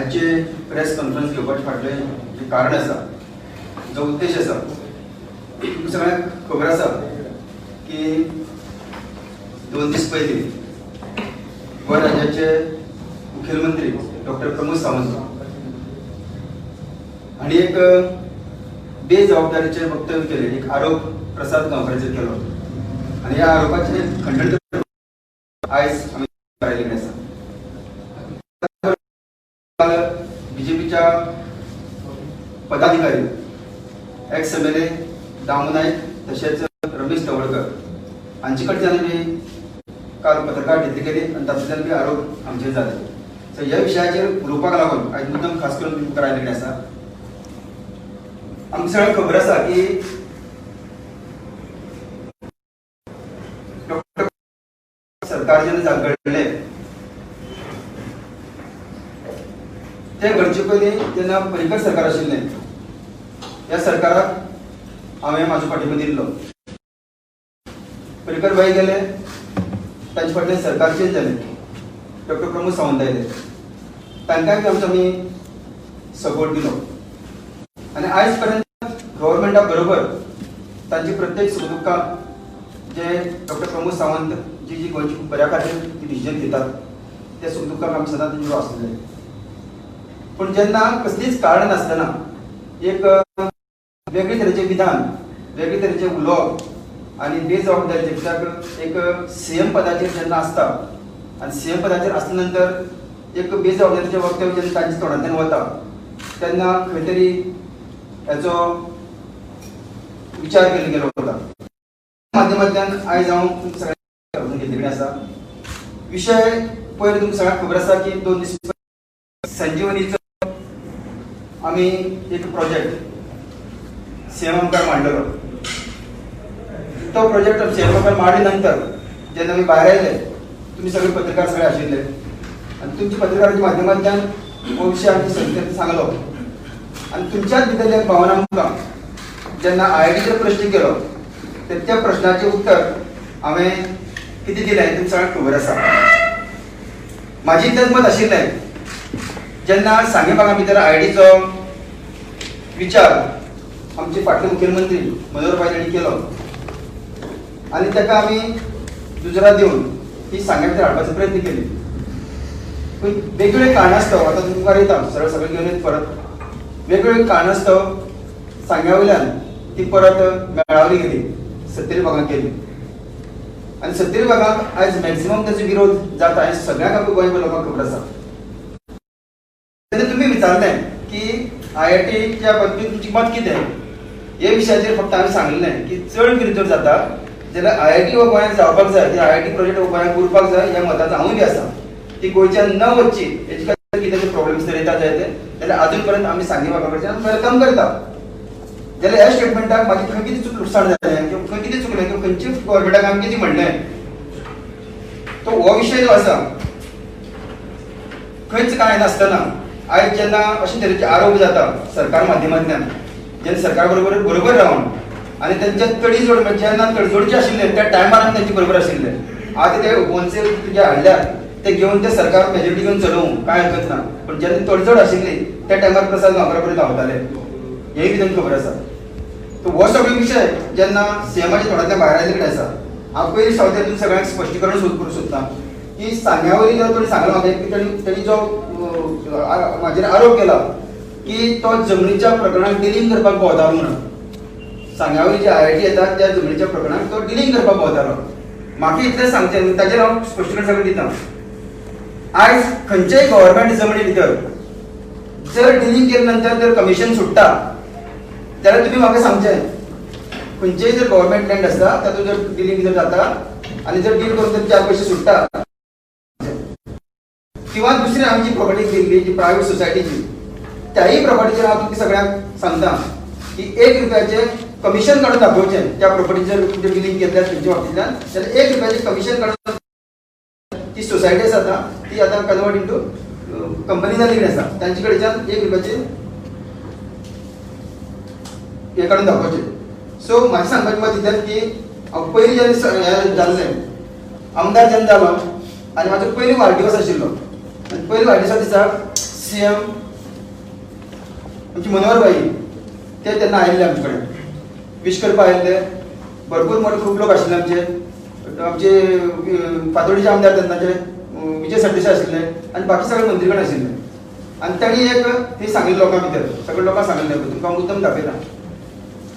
आयचे press conference घेवपाचे फाटलें जें कारण आसा, जो उद्देश आसा, तुमकां सगळ्यांक खबर आसा की 2 दीस पयलीं गोंय राज्याचे मुखेलमंत्री डॉक्टर प्रमोद सावंत हांणी एक बेजबाबदारीचें वक्तव्य केलें, एक आरोप प्रसाद गांवकाराचेर केलो आनी ह्या आरोपाचें खंडण आयज आमी आयिल्ले आसा. बीजेपीच्या पदाधिकारी ex M L A Damu Naik तशेंच रमेश तवडकर हांचे कडच्यान बी काल पत्रकार घेतली गेली आनी तातूंतल्यान बी आरोप आमचेर जाले. सो ह्या विशयाचेर उलोवपाक लागून आयज मुद्दम खास करून मुखार आयिल्ले आसा. आमकां सगळ्यांक खबर आसा की डॉक्टर सरकार जेन्ना घडलें तें घडचे पयलीं जेन्ना पर्रीकर सरकार आशिल्लें ह्या सरकाराक हांवें म्हाजो पाठिंबो दिल्लो. पर्रीकर भाई गेले, तांचे फाटल्यान सरकार चेंज जालें, डॉक्टर प्रमोद सावंत आयले, तांकांय बी आमचो आमी सपोर्ट दिलो आनी आयज पर्यंत गव्हर्मेंटा बरोबर तांची प्रत्येक सुखदुख्खाक जे डॉक्टर प्रमोद सावंत जी जी गोंयची बऱ्या खातीर ती डिसिजन घेतात त्या सुखदुख्खाक आमी सदांच तांचे बरोबर आसलेले. पूण जेन्ना कसलीच कारण नासतना एक वेगळे तरेचें विधान, वेगळे तरेचें उलोवप आनी बेजबाबदारीचें, कित्याक एक सी एम पदाचेर जेन्ना आसता आनी सी एम पदाचेर आसल्या नंतर एक बेजबाबदारीचें वक्तव्य जेन्ना तांच्या तोंडांतल्यान वता तेन्ना खंय तरी हेचो विचार केलो गेलो वता. माध्यमांतल्यान आयज हांव तुमकां सगळ्यांक घेतिल्ले कडेन आसा. विशय पयर तुमकां सगळ्यांक खबर आसा की 2 दीस संजीवनीचो आमी एक प्रोजेक्ट सी एम मुखार मांडलेलो. तो प्रोजेक्ट सी एम मुखार मांडले नंतर जेन्ना आमी भायर आयले तुमी सगळे पत्रकार सगळे आशिल्ले आनी तुमच्या पत्रकाराच्या माध्यमांतल्यान हो विशय आमी सगळ्यांक सांगलो आनी तुमच्याच भितरल्या एक भावना आमकां जेन्ना आय आय टीचेर प्रश्न केलो तर त्या प्रश्नाचें उत्तर हांवें कितें दिलें तुमकां सगळ्यांक खबर आसा. म्हाजी इतलेंच मत आशिल्लें जेन्ना सांगें भागा भितर आय आय टीचो विचार आमचे फाटले मुखेलमंत्री मनोहर भाई हांणी केलो आनी ताका आमी दुजरा दिवन ती सांग्या भितर हाडपाचो प्रयत्न केले. पूण वेगवेगळे कारणास्तव आतां तुमकां मुखार येता सरळ सगळें घेवन येत परत वेगवेगळे कारणास्तव सांग्या वयल्यान ती परत मेळावली गेली, सत्तरी भागांत गेली आनी सत्तरी भागांत आयज मॅक्झिमम ताचो विरोध जाता हें सगळ्यांक आमकां गोंयभर लोकांक खबर आसा. तेन्ना तुमी विचारलें की आय आय टीच्या बाबतींत तुमचें मत कितें, हे विशयाचेर फक्त हांवें सांगिल्लें की चड विरोध जर जाता जाल्यार आय I T हो गोंयांत जावपाक जाय, I I T project हो गोंयांत उरपाक जाय ह्या मताचो हांवूय बी आसा. ती गोंयच्यान न वचची हेजे खातीर कितें प्रॉब्लम्स जर येता जायते जाल्यार आजून पर्यंत आमी सांगे भागा कडच्यान welcome करता. जाल्यार ह्या स्टेटमेंटाक म्हाजी खंय कितें लुकसाण जालें किंवा खंय कितें चुकलें किंवा खंयचे गव्हर्मेंटाक आमी कितें म्हणलें तो हो विशय जो आसा खंयच कांय नासतना आयज जेन्ना अशे तरेचे आरोप जाता सरकार माध्यमांतल्यान, जेन्ना सरकार बरोबर बरोबर रावन आनी तेंच्या तडीजोड म्हणजे जेन्ना तडजोडचे आशिल्ले त्या टायमार आमी तेंचे बरोबर आशिल्ले. आतां ते ओपनसे जे हाडल्यात ते घेवन ते सरकार मेजॉरिटी घेवन चलोवं कांय हरकत ना, पूण जेन्ना तडजोड आशिल्ली त्या टायमार प्रसाद गांवकरा बरोबर धांवताले हेंय बी तांकां खबर आसा. तर हो सगळो विशय जेन्ना सी एमाच्या तोंडांतल्यान भायर आयिल्ले कडेन आसा. हांव पयलीं सांगता तुमकां सगळ्यांक स्पश्टीकरण करूंक सोदता की सांग्या वयली जो ताणें सांगला म्हाका की ताणी जो म्हाजेर आरोप केला की तो जमनीच्या प्रकरणाक डिलींग करपाक भोंवतालो म्हणून. सांग्या वयली जी आय I T येता त्या जमनीच्या प्रकरणाक तो डिलींग करपाक भोंवतालो. म्हाका इतलें सांगचें ताजेर हांव स्पश्टीकरण सगळें दिता. आयज खंयचेय गव्हर्मेंट जमनी भितर जर डिलींग केले नंतर जर कमिशन सुट्टा जाल्यार तुमी म्हाका सांगचें खंयचेय जर गव्हर्मेंट लँड आसता तातूंत जर डिलींग जर जाता आनी जर डील करून जर 4 पयशे सुट्टा किंवा दुसरी आमी जी प्रॉपर्टी दिल्ली जी प्रायव्हेट सोसायटीची त्याही प्रॉपर्टीचेर हांव तुमकां सगळ्यांक सांगता की 1 रुपयाचें कमिशन काडून दाखोवचें त्या प्रॉपर्टीचेर तुमचें डिलींग केल्लें तुमच्या बाबतींतल्यान जाल्यार 1 रुपयाचें कमिशन काडून ती सोसायटी आसा आतां ती आतां कन्वर्ट इंटू कंपनी जाल्ली कडेन आसा तांचे कडच्यान 1 रुपयाचें हें काडून दाखोवचें. सो म्हाजें सांगपाचें मत इतलेंच की हांव पयलीं जेन्ना हें जाल्लें आमदार जेन्ना जालो आनी म्हाजो पयलो वाडदिवस आशिल्लो आनी पयलो वाडदिवसा दिसा CM आमचे मनोहर भाई ते तेन्ना आयिल्ले आमचे कडेन विश करपाक आयिल्ले. भरपूर मोठे खूब लोक आशिल्ले आमचे, आमचे फातोडीचे आमदार तेन्नाचे विजय सरदेसाय आशिल्ले आनी बाकी सगळे मंत्रीगण आशिल्ले. आनी तांणी एक ते सांगिल्लें लोकां भितर, सगळे लोकांक सांगिल्लें, तुमकां मुद्दम दाखयता,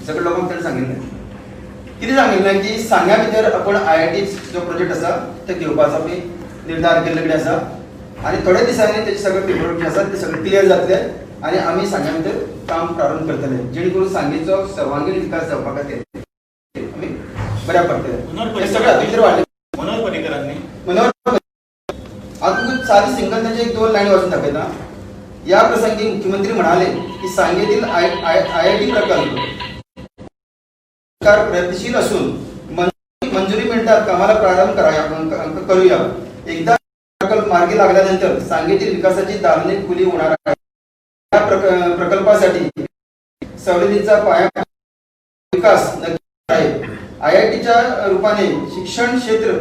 सगळे लोकांक ताणें सांगिल्लें. कितें सांगिल्लें की सांग्या भितर आपूण IIT जो प्रोजेक्ट आसा ते घेवपाचो आमी निर्धार केल्ले कडेन आसा आनी थोड्या दिसांनी तेजे सगळे पेपर जे आसा ते सगळे क्लियर जातले आनी आमी सांग्या भितर काम प्रारंभ करतले, जेणे करून सांगेचो सर्वांगीण विकास जावपा खातीर आमी बऱ्याक पडटले. हे सगळे हातूंत भितर वाडले. मनोहर पर्रीकरांनी मनोहर, आता तुमकां सादी सिंगल तांचे एक दोन लायनी वाचून दाखयता. या प्रसंगी मुख्यमंत्री म्हणाले की सांगेतील IIT प्रकल्प सरकार प्रयत्नशील असून मंजुरी मिळतात कामाला प्रारंभ करूया. एकदा प्रकल्प मार्गी लागल्यानंतर सांगेतील विकासाची दालने खुली होणार आहे. या प्रकल्पासाठी सवलतीचा पाया विकास नक्की आहे. IITच्या रूपाने शिक्षण क्षेत्र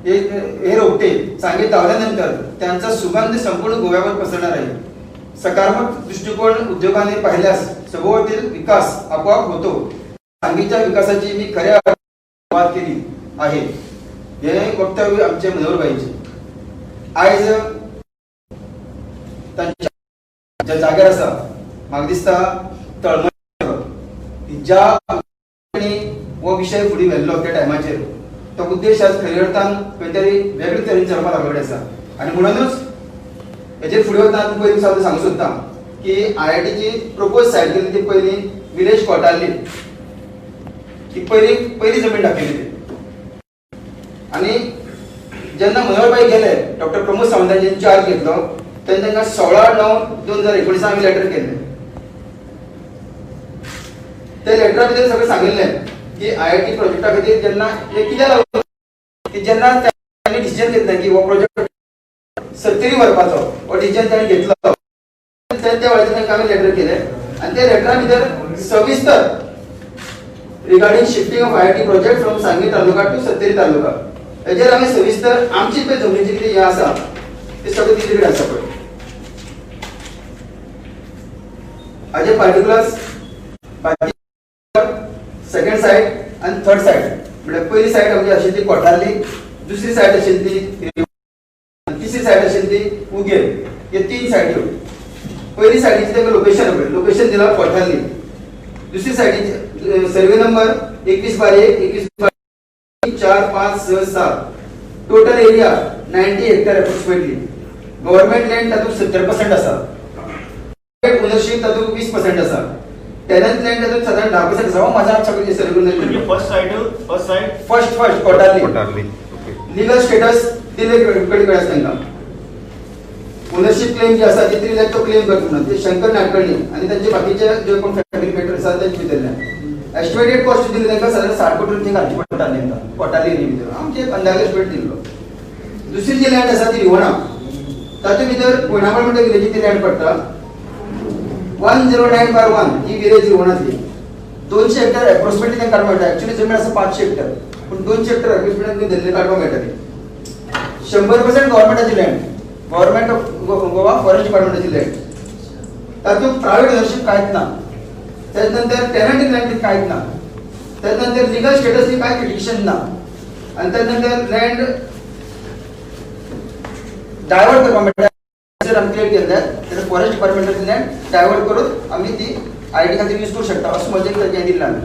हे रोपटे सांगेत लावल्यानंतर त्यांचा सुगंध संपूर्ण गोव्यावर पसरणार आहे. सकारात्मक दृष्टिकोन उद्योगाने पाहिल्यास सभोवतील विकास आपोआप होतो. सांगेच्या विकासाची मी खऱ्या सुरुवात केली आहे. हे वक्तव्य आमचे मनोहरभाईचे. आयज तांच्या ज्या जाग्यार आसा म्हाका दिसता तळमळ ज्या हो विशय फुडें व्हेल्लो त्या टायमाचेर तो उद्देश आज खऱ्या अर्थान खंय तरी वेगळे तरेन चलपाक लागलेलो आसा. आनी म्हणूनच हेजेर फुडें वतना तुमकां पयलीं सांगू सोदता की IITची प्रपोज सायट केली ती पयलीं विलेज कोटारली, ती पयली जमीन दाखयली ती. आनी जेन्ना मनोहरभाई गेले, डॉक्टर प्रमोद सावंतांनी चार्ज घेतलो तेन्ना तांकां 16/9/2019 आमी लेटर केल्लें. त्या लेटरा भितर सगळें सांगिल्लें की IIT प्रोजेक्टा खातीर जेन्ना हे कित्याक लागून की जेन्ना तांणी डिसिजन घेतलें की हो प्रोजेक्ट सत्तरी व्हरपाचो, हो डिसिजन तांणी घेतलो त्या वेळार तांकां आमी लेटर केलें. आनी त्या लेटरा भितर सविस्तर regarding shifting of IIT project from Sanguem taluka to Sattari taluka हेजेर आमी सविस्तर आमची पळय जमनीची कितें हें आसा ते सगळें तिचे कडेन आसा पळय. हाजे पार्टिकुलर्स बाकी सेकंड सायड आनी थर्ड सायड, म्हळ्यार पयली सायड आमची आशिल्ली ती कोठारली, दुसरी सायड आशिल्ली ती, तिसरी सायड आशिल्ली ती उगेल. हे तीन सायड्यो. पयली सायडीची तांकां लोकेशन पळय, लोकेशन दिला कोठारली. दुसरी सायडीची survey number 21/1, 21/3, 4, 5, 6, 7, total area 90 hectare approximately. Government land तातूंत 70% आसा, प्रायव्हेट ओनरशीप तातूंत 20% आसा, टेनंट लँड तातूंत सादारण 10% आसा. हो म्हाज्या सगळें सर्वे म्हणजे first side, first side first first Kotarli. Kotarli, okay. Legal status दिले कडेन कडेन आसा तांकां. ओनरशीप क्लेम जी आसा ती 3 लाख तो क्लेम करता म्हणून ते शंकर नाडकर्णी आनी तांचे बाकीचे जे कोण फॅमिली मेटर आसा तांचे भितरल्यान एस्टिमेटेड कॉस्ट दिली तांकां सादारण 60 कोटी रुपया घालची पडटा तांकां कोटारली एरिया भितर. आमचे एक अंदाजे एस्टिमेट दिल्लो. दुसरी जी लँड आसा ती रिवणा, तातूंत भितर कोयणामळ म्हणटा विलेजी ती लँड पडटा. 109/1 ही विलेज रिवणातली. 200 हेक्टर एप्रोक्सिमेटली तांकां काडपाक मेळटा. एक्चुअली जमीन आसा 500 हेक्टर, पूण 200 हेक्टर एप्रोक्सिमेटली दिल्ले काडपाक मेळटली. 100% गव्हर्मेंटाची land, government of Goa forest डिपार्टमेंटाची land, तातूंत प्रायव्हेट ओनरशीप कांयच ना. त्याच नंतर टेनंट लँड कांयच ना. त्याच नंतर लिगल स्टेटस कांय क्रिटिकेशन ना. आनी त्याच नंतर लँड डायवर्ट करपाक मेळटा. जर आमी क्लियर केल्ले जाल्यार फॉरेस्ट डिपार्टमेंटाची लँड डायवर्ट करून आमी ती IIT खातीर यूज करूं शकता असो म्हजें हें दिल्लें आमी.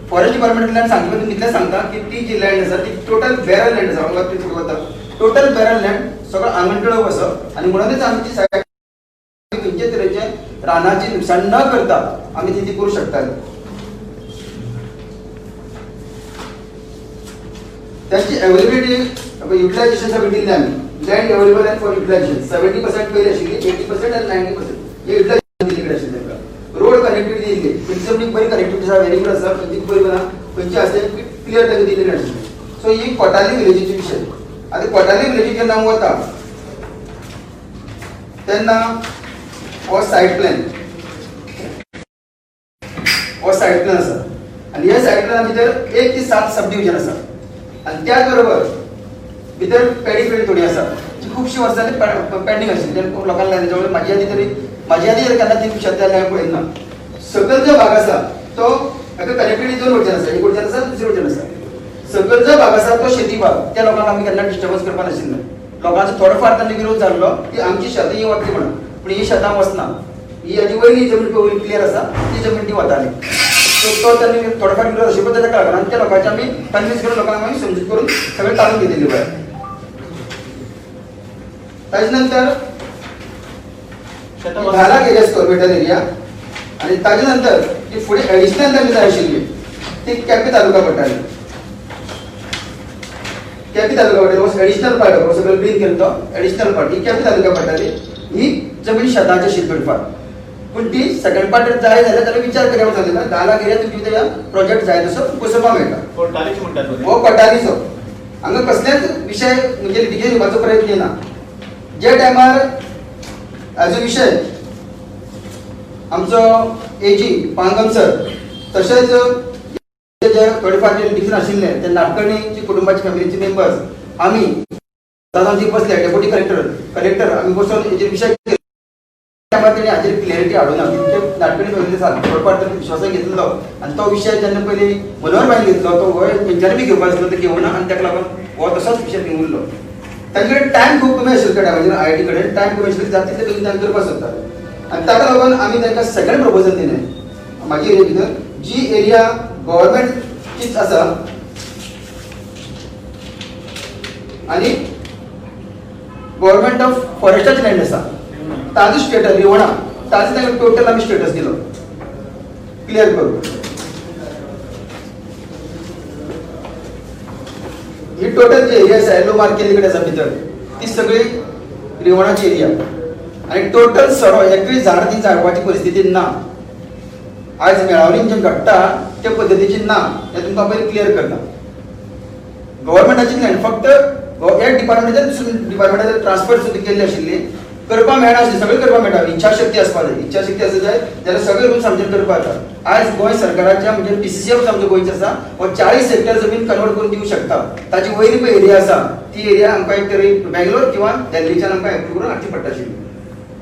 फॉरेस्ट डिपार्टमेंटांतल्यान सांगता, तुमी इतलें सांगता की ती जी लँड आसा ती टोटल बॅरन लँड आसा. हांगा ती वता टोटल बॅरन लँड, सगळो आंगणटळो आसा आनी म्हणूनच आमची सायड खंयचे तरेचे रानाची नुकसान न करता आमी ती करूं शकताले. त्याची अवेलेबिलिटी युटिलायझेशन सगळी दिल्ली आमी. Land available and for utilisation 70% पयली आशिल्ली, 80% आनी 90% हे युटिलायझेशन दिल्ली कडेन आशिल्लें तांकां. रोड कनेक्टिविटी दिल्ली, खंयची जमनीक बरी कनेक्टिविटी आसा, व्हेरी गुड आसा, खंयची बरी ना, खंयची आसा क्लियर तांकां दिल्ली आशिल्ली. सो ही कोटाली विलेजीची विशय. आतां कोटाली विलेजी जेन्ना हांव वता तेन्ना हो सायड प्लॅन, हो सायड प्लॅन आसा आनी ह्या सायड प्लॅना भितर 1 ते 7 सब डिविजन आसा आनी त्याच बरोबर भितर पेडी फिल्ड थोडी आसा जी खुबशीं वर्सां पेंडींग आशिल्ली. लोकांक लायन जवळ म्हाजी आदी तरी म्हाजी यादी जाल्यार केन्ना ती विचारता जाल्यार हांवें पळयना. सकयल जो भाग आसा तो हाका कनेक्टिविटी दोन वटेन आसा, एक वटेन आसा, दुसरे वटेन आसा. सकयल जो भाग आसा तो शेती भाग, त्या लोकांक आमी केन्ना डिस्टर्बन्स करपा नाशिल्ले. लोकांचो थोडो फार तांणी विरोध जाल्लो की आमची शेतां ही वतली म्हणून, पूण ही शेतां वचना. ही हाजी वयली जमीन पळय क्लियर आसा, ती जमीन ती वताली. सो तो त्यांनी थोडोफार विरोध आशिल्लो, पण ताच्या कळना. आनी त्या लोकांचे आमी कन्विन्स करून लोकांक आमी समजूत करून सगळें काडून घेतिल्ली पळय. ताजे नंतर 10 lakh area square metre area. आणि ताजे नंतर ती फुडें एडिशनल तांकां जाय आशिल्ली ती केपें तालुका पडटाली. केपें तालुका पडटाली हो एडिशनल पार्ट, हो सगळो ग्रीन केलो तो एडिशनल पार्ट, ही केपें तालुका पडटाली. ही जमीन शेताची आशिल्ली थोडीफार, पूण ती सेकंड पार्ट जाय जाल्यार जाल्यार विचार करया म्हणून सांगलें. 10 लाख एरिया तुमची भितर प्रोजेक्ट जाय तसो बसोवपाक मेळटा. कोटालीच म्हणटात न्हू? हो कोटालीचो. हांगा कसलेच विशय म्हणजे लिटिगेशन दिवपाचो प्रयत्न ना. जे टायमार हाजो विशय आमचो एजी पांगम सर तशेंच जे थोडे फार जे लिटिगेशन आशिल्ले ते नाटकर्णीची कुटुंबाची फॅमिलीचे मेंबर्स आमी तांची बसले, डेप्युटी कलेक्टर, कलेक्टर आमी बसून हेजेर विशय केलो. टायमार तेणी हाजेर क्लॅरिटी हाडूना. ते नाटकर्णी फॅमिली सारको थोडो फार विश्वासान घेतिल्लो आनी तो विशय जेन्ना पयलीं मनोहर भाईन घेतलो तो हो तेंच्यांनी बी घेवपाक आसलो, तो घेवना आनी ताका लागून हो तसोच विशय थंय उरलो. तांचे कडेन टायम खूब कमी आशिल्लो. त्या टायमाचेर आयआयटी कडेन टायम कमी आशिल्लो, जाता तितले बेगीन तांकां करपाक सोदताले आनी ताका लागून आमी तांकां सेकंड प्रपोजल दिलें. म्हाजी एरिया भितर जी एरिया गव्हर्मेंटचीच आसा आनी गव्हर्मेंट ऑफ फॉरेस्टाची लँड आसा, ताजो स्टेटस रिवणा ताजो तांकां टोटल आमी स्टेटस दिलो क्लियर करून. ही टोटल जी एरिया आसा येलो मार्क केल्ली कडेन आसा भितर, ती सगळी रिवणाची एरिया आनी टोटल सरो एकूय झाड ती झाडपाची परिस्थिती ना. आयज मेळावलीन जें घडटा ते पद्दतीची ना, हें तुमकां पयलीं क्लियर करता. गव्हर्मेंटाची लँड फक्त एक डिपार्टमेंटाच्या दुसऱ्या डिपार्टमेंटाचेर ट्रान्सफर सुद्दां केल्ली आशिल्ली, करपाक मेळनाशिल्ली. सगळें करपाक मेळटा, इच्छाशक्ती आसपाक जाय. इच्छाशक्ती आसा जाय जाल्यार सगळे रूल्स आमचेर करपाक जाता. आयज गोंय सरकाराच्या म्हणजे PCCF आमचो गोंयचो आसा, हो 40 हेक्टर जमीन कन्वर्ट करून दिवंक शकता. ताची वयली पळय एरिया आसा ती एरिया आमकां एक तरी बेंगलोर किंवा दिल्लीच्यान आमकां एप्रूव करून हाडची पडटा आशिल्ली.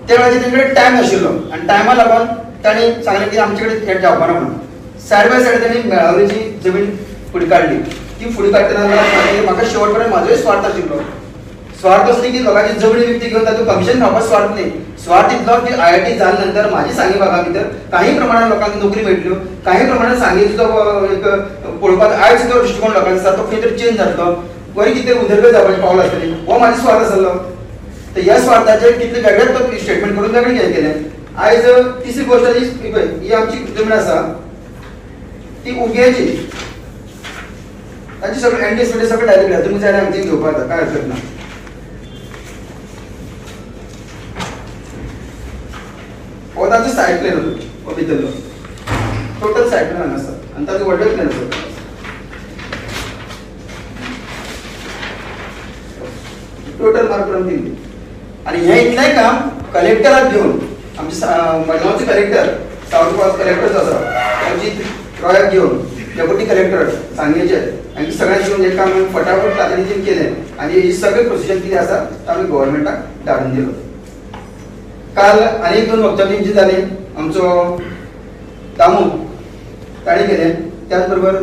त्या वेळाचेर तेंचे कडेन टायम नाशिल्लो आनी टायमा लागून तांणी सांगलें की आमचे कडेन हें जावपाना म्हणून. सायड बाय सायड तांणी मेळावलीची जमीन फुडें काडली. ती फुडें काडटना म्हाका शेवट पर्यंत म्हाजोय स्वार्थ आशिल्लो. स्वार्थ असो की लोकांची जमनी विकती घेवन तातूंत कमिशन खावपाक स्वार्थ न्ही. स्वार्थ इतलो की IIT जाल्या नंतर म्हाजी सांगे भागा भितर काही प्रमाणात लोकांक नोकरी मेळटल्यो, काही प्रमाणात सांगेचो तो एक पळोवपाक आयज जो दृश्टिकोन लोकांचो आसा तो खंय तरी चेंज जातलो, बरी कितें उदरगत जावपाचें पावल आसतली, हो म्हाजो स्वार्थ आसलो. तर ह्या स्वार्थाचेर कितले वेगळेच तो स्टेटमेंट करून वेगळें कितें केलें. आयज तिसरी गोश्ट ही पळय, ही आमची जमीन आसा ती उग्याची, तांचे सगळे एनडीएस बिंडीएस सगळे डायरेक्ट तुमी जाय जाल्यार आमचे घेवपाक जाता, काय हरकत ना. हो ताचो सायड प्लॅन हो भितरलो टोटल सायड प्लॅन हांगा आसा आनी ताचो व्हडलो प्लॅन आसा. टोटल मार्क करून दिली. आनी हें इतलेंय काम कलेक्टराक घेवन आमचे मडगांवचे कलेक्टर, सावथ गोवा कलेक्टर जो आसा तांची रॉयाक घेवन, डेप्युटी कलेक्टर सांगेचे आनी सगळ्यांक घेवन हें काम आमी फटाफट तातडीन केलें आनी ही सगळें प्रोसिजर कितें आसा तो आमी गव्हर्मेंटाक धाडून दिलो. काल आनी एक दोन वक्तव्य तेंची जालीं, आमचो दामू ताणें केलें, त्याच बरोबर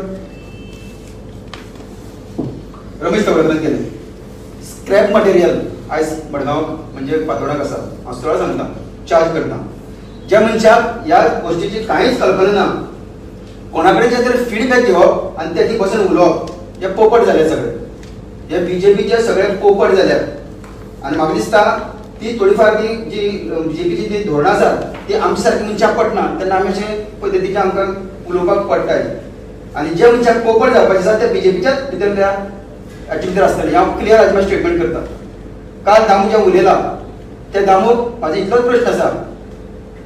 रमेश तवडकरान केलें. स्क्रॅप मटेरियल आयज मडगांव म्हणजे फातोर्डाक आसा, हांव सरळ सांगता, चार्ज करता. ज्या मनशाक ह्या गोश्टीची कांयच कल्पना ना, कोणा कडेन जे तरी फिडबॅक घेवप आनी ते बसून उलोवप, हे पोपट जाले सगळे, हे बीजेपीचे सगळे पोपट जाल्यात. आनी म्हाका दिसता ती थोडी फार ती जी बीजेपीची जी धोरणां आसात ती आमच्या सारकी मनशाक पडना, तेन्ना आमी अशे पद्दतीचे आमकां उलोवपाक पडटा. आनी जे मनशाक पोपट जावपाचे आसा ते बीजेपीच्याच भितर त्या हाचे भितर आसतले, हांव क्लियर हाजें मातशें स्टेटमेंट करता. काल दामू जें उलयला त्या दामूक म्हाजो इतलोच प्रश्न आसा,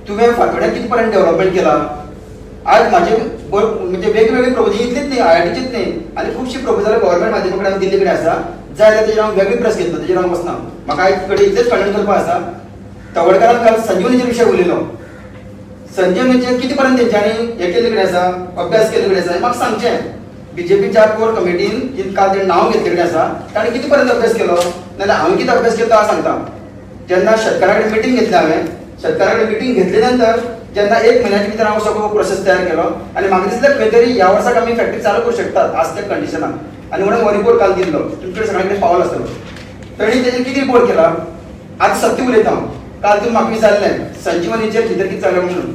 तुवें फातोड्यां कितें पर्यंत डेव्हलपमेंट केला? आज म्हाजे म्हणजे वेगवेगळे प्रपोजल इतलीच न्ही, IITचीच न्ही, आनी खुबशीं प्रपोजलां गव्हर्मेंट माध्यमा कडेन दिल्ली कडेन आसा. जाय जाल्यार तेजेर हांव वेगळी प्रेस घेतलो, तेजेर हांव वचना. म्हाका आयज कडेन इतलेंच खंडन करपाक आसा. तवडकारान काल संजीवनीचेर विशय उलयलो. संजीवनीचेर कितें पर्यंत तेंच्यांनी हें केल्ले कडेन आसा, अभ्यास केल्ले कडेन आसा, म्हाका सांगचें. बीजेपीच्या कोर कमिटीन जी काल तेणें नांव घेतले कडेन आसा ताणें कितें पर्यंत अभ्यास केलो, नाजाल्यार हांवें कितें अभ्यास केलो तो हांव सांगता. जेन्ना शेतकारा कडेन मिटींग घेतली हांवें, शेतकारा कडेन मिटींग घेतले नंतर जेन्ना एक म्हयन्याच्या भितर हांव सगळो प्रोसेस तयार केलो आनी म्हाका दिसलें खंय तरी ह्या वर्साक आमी फॅक्टरी चालू करूं शकतात आज त्या कंडिशनाक आनी म्हणून हो रिपोर्ट काल दिल्लो तुमचे कडेन सगळ्या कडेन पावलो आसतलो. तेणी तेजेर कितें रिपोर्ट केला आतां सत्य उलयता हांव. काल तुमी म्हाका विचारलें संजीवनीचेर भितर कितें चल्लें म्हणून,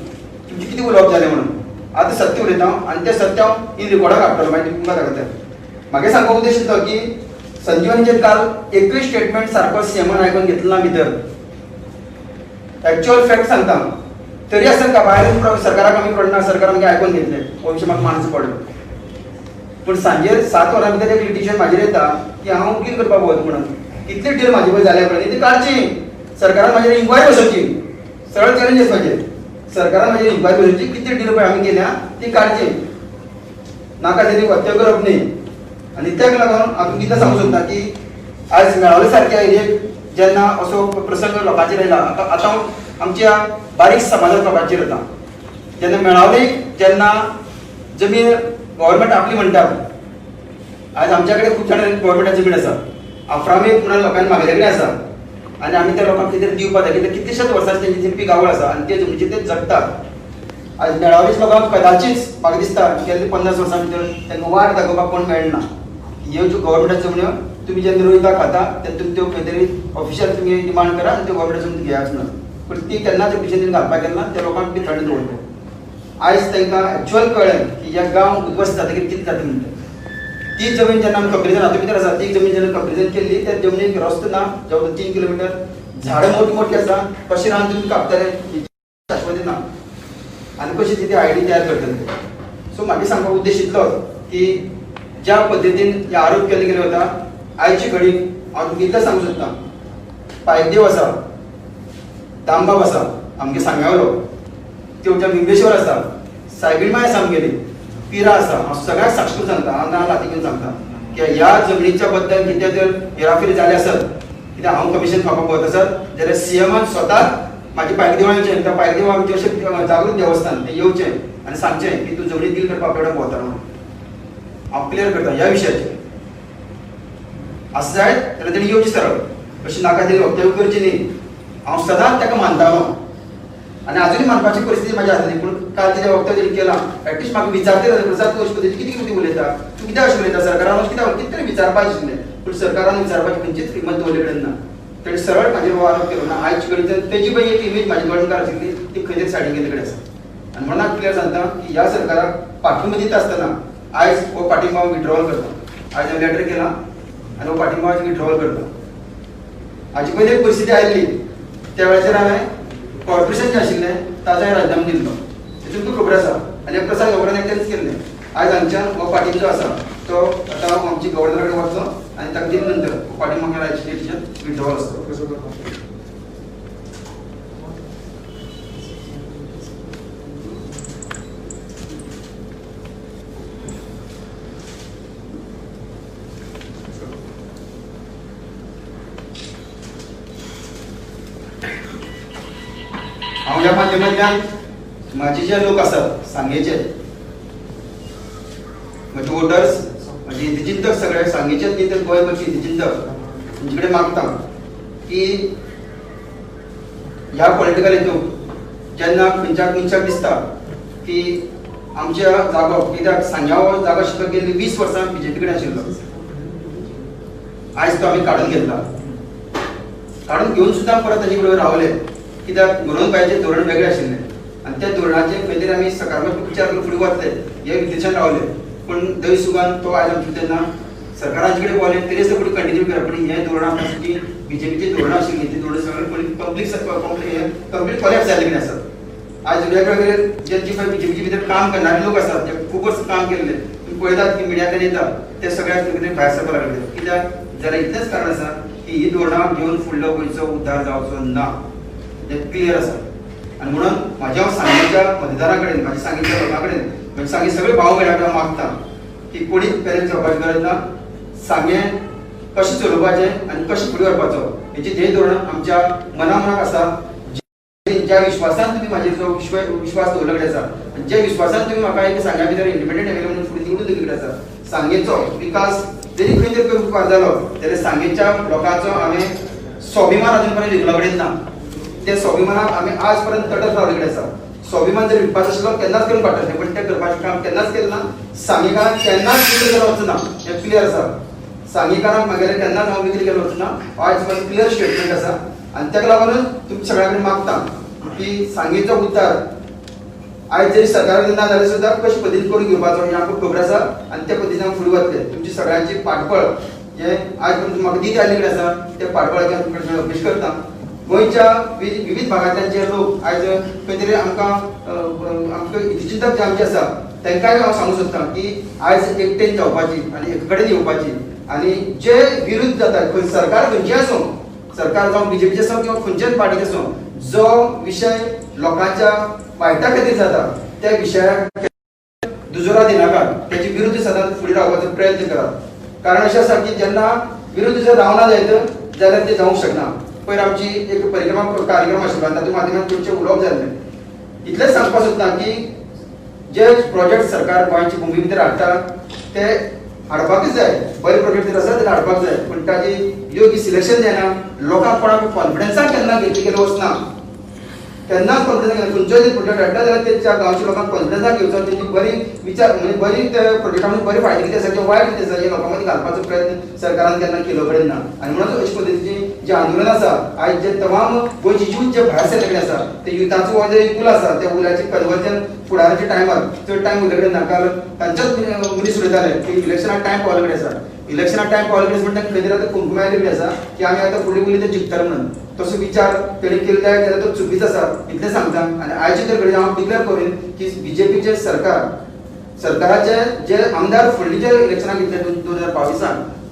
तुमचें कितें उलोवप जालें म्हणून. आतां सत्य उलयता हांव आनी तें सत्य हांव इन रिकॉर्डाक हाडटलो मागीर तुमकां दाखयता. म्हागे सांगपाक उद्देश इतलो की संजीवनीचेर काल एकूय स्टेटमेंट सारको सीएमान आयकून घेतलो ना भितर. एक्चुअल फॅक्ट सांगता तरी आसतना का भायर सरकाराक आमी पडना, सरकार आमगे आयकून घेतलें हो विशय म्हाका मानचो पडलो. पूण सांजेर 7 वरां भितर एक लिटिशन म्हाजेर येता की हांव डील करपाक वता म्हणून. कितली डील म्हाजे पळय जाल्या पळय ती काडची, सरकारान म्हाजेर इन्क्वायरी बसोवची, सरळ चॅलेंज म्हाजेर. सरकारान म्हाजेर इन्क्वायरी बसोवची कितली डील पळय आमी केल्या ती काडची, नाका तरी हत्या करप न्ही. आनी ताका लागून हांव कितें सांगूंक सोदता की आयज मेळावले सारक्या एरियेक जेन्ना असो प्रसंग लोकांचेर येयला, आतां आतां आमच्या बारीक समाजांत लोकांचेर येता. जेन्ना मेळावले जेन्ना जमीन गव्हर्मेंट आपली म्हणटा, आयज आमच्या कडेन खूब जाणां गव्हर्मेंटाची जमीन आसा, आफ्रामेक म्हणून लोकांनी मागयल्ले कडेन आसा आनी आमी त्या लोकांक कितें दिवपाक जाय कित्याक कितलेशेच वर्सांची तेंची ती पिकावळ आसा आनी ते जमनीचेर ते जगतात. आयज मेळावलीच लोकांक कदाचीच म्हाका दिसता गेल्ले 50 वर्सां भितर तांकां वाट दाखोवपाक कोण मेळना. ह्यो ज्यो गव्हर्मेंटाच्यो जमन्यो तुमी जेन्ना रोयता खाता तेन्ना तुमी त्यो खंय तरी ऑफिशियल तुमी डिमांड करा आनी त्यो गव्हर्मेंटाच्यो जमनी घेयात म्हणून. पूण ती केन्नाच एप्लिकेशन घालपाक गेल ना, त्या लोकांक बी थंड दवरले. आयज तांकां एक्चुअल कळ्ळें की ह्या गांव उद्ध्वस्त जातकीर कितें जाता म्हणटा. ती जमीन जेन्ना आमी कंपेरिजन हातूंत भितर आसा, ती जमीन जेन्ना कंपेरिजन केल्ली त्या जमनीक रस्तो ना, जवळ 3 किलोमिटर झाडां मोठी मोठी आसा, कशें रान तुमी कापतले शाश्वती ना आनी कशी ती आयडी तयार करतले. सो म्हागे सांगपाक उद्देश इतलोच की ज्या पद्दतीन हे आरोप केले गेले वता आयचे घडीक हांव तुमकां इतलें सांगूंक सोदता, पायकदेव आसा, दामबाब आसा आमगे सांग्यावलो, तेवच्या बिंबेश्वर आसा, सायबीण माय आसा आमगेली, पिरा आसा. हांव सगळ्याक साक्ष करून सांगता, हांव ना लाती घेवन सांगता की ह्या जमनीच्या बद्दल कितें जर हेराफेरी जाली आसत, कित्याक हांव कमिशन खावपाक वत आसत जाल्यार सीएमान स्वता म्हाजे पायकदेवांचें, त्या पायकदेव आमचें अशें जागृत देवस्थान तें येवचें आनी सांगचें की तूं जमनी डील करपाक आपल्या कडेन भोंवता म्हणून. हांव क्लियर करता ह्या विशयाचेर. आसा जायत जाल्यार तेणी येवचें सरळ, अशी नाका तरी वक्तव्य करची न्ही. हांव सदांच ताका मानतालो आनी आजुनूय मानपाची परिस्थिती म्हाजी आसली, पूण काल तेजें वक्तव्य तेणी केलां एटलिस्ट म्हाका विचारतले प्रसाद तूं अशें पद्दतीन कितें कितें उलयता, तूं कित्याक अशें उलयता, सरकारान अशें कित्याक कितें तरी विचारपाक आशिल्लें, पूण सरकारान विचारपाची खंयचीच हिंमत दवरले कडेन ना. तेणी सरळ म्हाजेर हो आरोप केलो ना. आयचे कडेन तेजी पळय एक इमेज म्हाजी गोंयकार आशिल्ली ती खंय तरी सायडीन गेल्ले कडेन आसा. आनी म्हणून क्लियर सांगता की ह्या सरकाराक पाठिंबो दिता आसतना आयज हो पाठिंबो हांव विड्रॉवल करता. आयज हांवें लेटर केलां आनी हो पाठिंबो हांव विड्रॉवल करता. हाचे पयलीं एक परिस्थिती आयिल्ली त्या वेळाचेर हांवें कॉर्पोरेशन जें आशिल्लें ताजो हांवें राजिनामो दिल्लो, तें तुमकां खबर आसा आनी प्रसाद गव्हर्नरान एकट्यानच केल्लें. आयज हांगच्यान हो पाठिंबो जो आसा तो आतां हांव आमच्या गव्हर्नरा कडेन वचलो आनी ताका दिले नंतर हो पाठिंबो म्हाका आयचे विड्रॉवल आसतलो. हांव ह्या माध्यमांतल्यान म्हाजे जे लोक आसात सांगेचे, म्हजे वोटर्स, म्हजे हितचिंतक सगळे सांगेचेच न्ही तर गोंयभरचे हितचिंतक तुमचे कडेन मागता की ह्या पॉलिटिकल हितून जेन्ना खंयच्या मनशाक दिसता की आमच्या जागो, कित्याक सांग्या हो जागो शिकत गेल्ली 20 वर्सां बीजेपी कडेन आशिल्लो, आयज तो आमी काडून घेतला. काडून घेवन सुद्दां परत ताजे बरोबर रावले कित्याक म्हणून पाहिजे धोरण वेगळें आशिल्लें आनी त्या धोरणाचेर खंय तरी आमी सकारात्मक विचार करून फुडें वतले हे उद्देशान रावले. पूण दैव सुगान तो आयज आमचे तेन्ना सरकाराचे कडेन पावले तरी आसतना फुडें कंटिन्यू केला. पूण हें धोरण आमकां जी बीजेपीची धोरणां आशिल्लीं ती धोरणां सगळें पब्लीक कंप्लीट कॉलॅप्स जाल्ले कडेन आसात. आयज वेगवेगळे जे जी पळय बीजेपीचे भितर काम करणारे लोक आसात जे खूब वर्सां काम केल्ले, तुमी पळयतात की मिडिया कडेन येतात ते सगळ्याक कितें भायर सरपाक लागले. कित्याक जाल्यार इतलेंच कारण आसा की ही धोरणां घेवन फुडलो गोंयचो उद्धार जावचो ना, हें क्लियर आसा. आनी म्हणून म्हाज्या हांव सांगेच्या मतदारां कडेन, म्हाज्या सांगेच्या लोकां कडेन, म्हज्या सांगे सगळे भाव भयणां कडेन हांव मागता की कोणीच पॅनीक जावपाची गरज ना. सांगें कशें चलोवपाचें आनी कशें फुडें व्हरपाचो हेची ध्येय धोरण आमच्या मना मनाक आसा. ज्या विश्वासान तुमी म्हाजेर जो विश्वास दवरलो कडेन आसा आनी ज्या विश्वासान तुमी म्हाका एक सांग्या भितर इंडिपेंडंट एम एल ए म्हणून फुडें निवडून दिल्ले कडेन आसा, सांगेचो विकास जरी खंय तरी उपकार जालो जाल्यार सांगेच्या लोकांचो हांवें स्वाभिमान अजून पर्यंत विकलो कडेन ना. ते स्वाभिमानाक आमी आज पर्यंत तटत रावले कडेन आसा. स्वाभिमान जर विकपाचो आशिल्लो केन्नाच करून काडटले, पण ते करपाचें काम केन्नाच केलें ना. सांगेकारांक केन्नाच विक्री केलो वचना, हें क्लियर आसा. सांगेकारांक मागेले केन्नाच हांव विक्री केलो वचना, आयज पर्यंत क्लियर स्टेटमेंट आसा. आनी ताका लागूनच तुमच्या सगळ्या कडेन मागता की सांगेचो उद्धार आयज जरी सरकार ना जाल्यार सुद्दां कशे पद्दतीन करून घेवपाचो हें आमकां खबर आसा आनी त्या पद्दतीन आमी फुडें वतले. तुमची सगळ्यांची पाठबळ हें आयज पर्यंत म्हाका दीत आयिल्ले कडेन आसा, त्या पाठबळाचें हांव तुमकां अपेक्ष करता. गोंयच्या विविध भागांतल्यान जे लोक आयज खंय तरी आमकां आमकां हितचिंतक जे आमचे आसा तांकांय हांव सांगूंक सोदता की आयज एकटेन जावपाची आनी एक कडेन येवपाची आनी जे विरुद्ध जाता खंय सरकार खंयचें आसूं, सरकार जावं बीजेपीचें आसूं किंवा खंयच्याच पार्टीचें आसूं, जो विशय लोकांच्या वायटा खातीर जाता त्या विशयाक दुजोरा दिनाकात, त्याचे विरुद्ध सदांच फुडें रावपाचो प्रयत्न करात. कारण अशें आसा की जेन्ना विरुद्ध जर रावना जायत जाल्यार ते जावंक शकना. पयर आमची एक परिक्रमा कार्यक्रम आशिल्लो आनी तातूंत माध्यमांत खुबशें उलोवप जाल्लें. इतलेंच सांगपाक सोदता की जे प्रोजेक्ट सरकार गोंयची भुमी भितर हाडटा ते हाडपाकच जाय, बरे प्रोजेक्ट जर आसा जाल्यार हाडपाक जाय, पूण ताजी योग्य सिलेक्शन जायना, लोकांक कोणाक कॉन्फिडन्सान केन्ना घेतली गेलो वचना, केन्नाच कॉन्फिडन्स घेना. खंयचोय जर प्रोजेक्ट हाडटा जाल्यार तेच्या गांवच्या लोकांक कॉन्फिडन्सान घेवचो, तेजी बरी विचार म्हणजे बरी त्या प्रोजेक्टा मदीं बरे फायदे कितें आसा किंवा वायट कितें आसा हे लोकां मदीं घालपाचो प्रयत्न सरकारान केन्ना केलो कडेन ना. आनी म्हणून अशे पद्दतीची जें आंदोलन आसा आयज जे तमाम गोंयची यूथ जे भायर सरले कडेन आसा ते युथाचो हो जे उल आसा त्या उलाचें कन्वर्जन फुडाराच्या टायमार चड टायम उरले कडेन ना. काल तांच्याच मनीस उलयताले की इलेक्शनाक टायम पावले कडेन आसा, इलेक्शनाक टायम पावले कडेन म्हणटा खंय तरी आतां कुंकुमा आयिल्ले कडेन आसा की आमी आतां फुडली फुडली ते जिखतले म्हणून तसो विचार तेणी केलो जायत जाल्यार तो चुकीचो आसा इतलें सांगता. आनी आयचे तर घडये हांव डिक्लेर करीन की बीजेपीचे सरकाराचे जे आमदार फुडले जे इलेक्शनाक घेतले 2022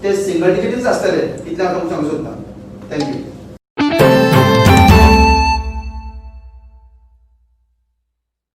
ते सिंगल डिजीटच आसतले इतलें हांव तुमकां सांगूंक सोदता. Thank you.